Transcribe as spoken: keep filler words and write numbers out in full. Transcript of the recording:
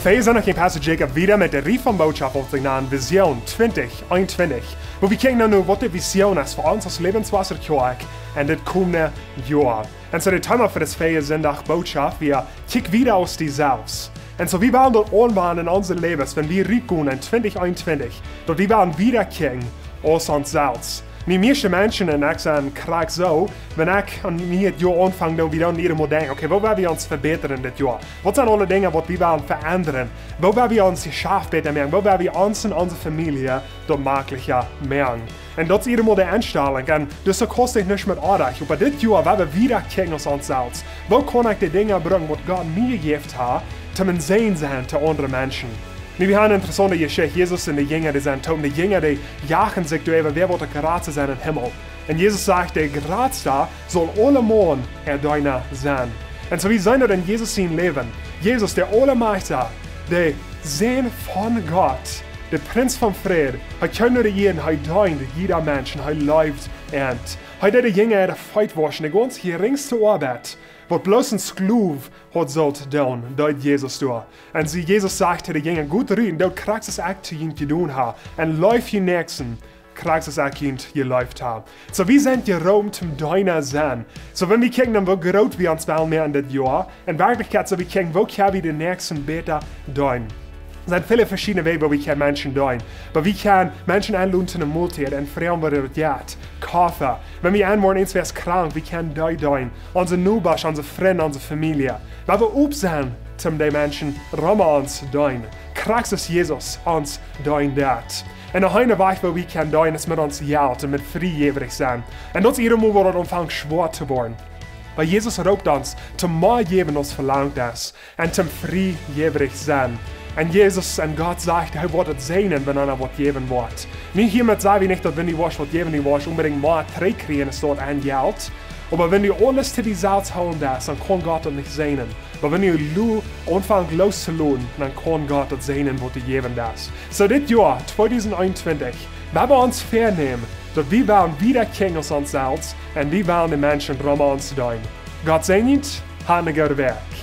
Wie sent noch en Pastor Jacob wieda met de Rieej von Bootschoft opp de Namen Vision twintich eenuntwintich, wua wie kjikjen nu, waut de Vision es fa ons aus Lebenswasser Kjoakj en dit komende Joa. Un soo de Thema fa dise Sindach Bootschoft wia: Kjikj wieda aus die selfst. Un soo wie wellen daut aunwenjen en onse Läwes, wan wie rutgonen en twintich eenuntwintich, daut wie wellen wieda kjikjen aus ons selfst. Nu, mieeschte Menschen, un ekj sie krakjt soo, wan ekj aun mie daut Joa aunfang, dan wie dan jiedet Mol denkjen: Okay, woo woa wie ons vebätren dit Joa? Waut sent aule Dinja waut wie wellen veendren? Woo woa wie ons Jeschaft bäta moaken? Woo woa wie ons un onse Famielje daut maklicha moaken? Un daut es jiedet Mol de Enstalunk. Un daut kost nuscht met Oabeit. Oba dit Joa woa wie wieda kjikjen aus ons selfst. Woo kaun ekj de Dinja brinjen waut Gott mie jejäft haft, toom een Säajen sennen to aundre Menschen? Nu, wie haben eene interessaunte Jeschicht. Jesus un de Jinja, dee sent toop. De Jinja, dee jachen sikj doaräwa, wäa woat de jratsta sennen em Himmel. Un Jesus sajcht: De jratsta saul aulemaun äa Deena sennen. Un soo wie seenen daut en Jesus sien Läwen. Jesus, de Aulmajchtja, de Sän von Gott, de Prinz von Fräd, hee kjeem no de Ieed, hee deend jieda Mensch, hee leeft an. Hee deed de Jinja äare Feet wauschen, de gaunz jerinjste Oabeit, waut bloos een Sklow haud sult doonen, deed Jesus doa. Un soo Jesus sajcht to de Jinja: Got rut un doot krakjt aus ekj to junt jedonen hab. Un leeft jun Näakjsten, krakjt aus ekj junt jeleeft hab. Soo wie sent jeroopt toom Deena sennen. Soo wan wie kjikjen dan, woo groot wie ons wellen moaken en dit Joa, en Werkjlichkjeit soo wie kjikjen, woo kjenn wie de Näakjsten bäta deenen? Sent väle veschiedne Wäaj, woo wie kjennen Menschen deenen. Oba wie kjennen Menschen enloden to eene Moltiet un froagen, waut daut jeit. Koffe. Wan wie enwoaren, eent wäa es krank, wie kjennen dee deenen. Onse Nobasch, onse Frind, onse Famielje. Wan wie op sent, toom de Menschen rom ons deenen. Krakjt aus Jesus ons deenen deed. Un noch een Wajch, woo wie kjennen deenen, es met ons Jelt un met friejäwrich sennen. Un daut es jiedet Mol, wua daut aunfangt schwoa to woaren. Oba Jesus roopt ons toom mea jäwen aus velangt es. Un toom friejäwrich sennen. Un Jesus un Gott sajcht, hee woat daut säajnen, wan eena waut jäwen woat. Nu, hia met saj wie nich daut wan du woascht waut jäwen, du woascht onbedinjt mea trigjkjrieen aus daut aun Jelt. Oba wan du aules to die selfst hoolen deist, dan kaun Gott daut nich säajnen. Oba wan du lo-, aunfangst loos to loten, dan kaun Gott daut säajnen, waut du jäwen deist. Soo dit Joa, tweedusent eenuntwintich, woa wie ons väanämen, daut wie wellen wieda kjikjen aus ons selfst un wie wellen de Menschen rom ons deenen. Gott säajen junt, hat eene goode Wäakj.